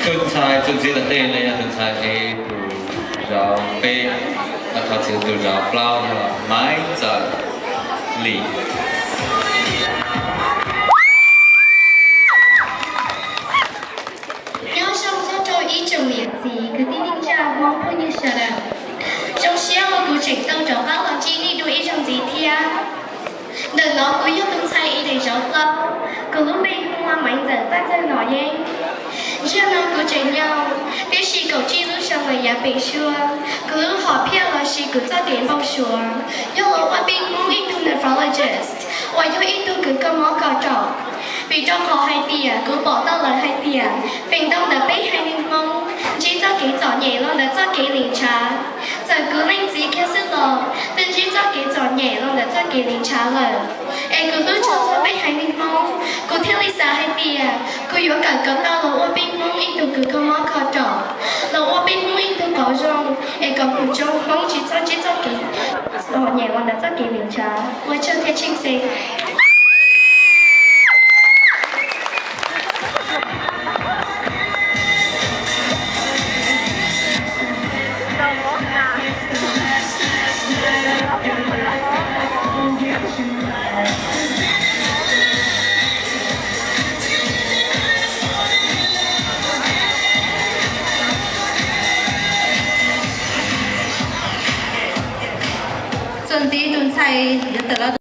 Tus ntxhais txuas ntxiv tom ntej no yog tus ntxhais uas tus zauv peb, thov txim, tus zauv plaub yog Maiv Ntxawm Lis. Nyob zoo txog rau ib tsoom niam txiv kwv tij neej tsa Hmoob phooj ywg sawv daws. Zoo siab uas kuv tseem tau rov qab los ntsib nej dua ib zaug ntxiv thiab. Ntawm no kuv yog tus ntxhais uas tus zauv plaub, kuv lub npe hu ua Maiv Ntxawm Paj Ntxawg Nom Yeeb. Zaum no kuv tseem yau, tiam sis kaum tsib lub xyoo lawm yav pem suab, kuv lub hom phiaj los sis kuv txoj kev npau suav yog los ua peb Hmoob ib tug nephrologist uas yog ib tug kws kho mob kho rooj. Vim rau qhov hais tias kuv pom tau lawm hais tias feem ntau ntawm peb haiv neeg Hmoob ntsib txoj kev txom nyem los ntawm txoj kev lim ntshav. Txawm kuv leej txiv kiag xwb los twb ntsib txoj kev txom nyem los ntawm txoj kev lim ntshav lawm. Es kuv hlub tshaj txog peb haiv neeg Hmoob, kuv thiaj li xav hais tias kuv yuav kawm kom tau los ua peb Hmoob ib tug kws kho mob kho rooj, los ua peb Hmoob ib tug qauv zoo, es kom kuv cov Hmoob tsis txhob ntsib txoj kev txom nyem los ntawm txoj kev lim ntshav. Ua tsaug thiab tsheej xeeb. Txuas ntxiv tus ntxhais yuav tawm los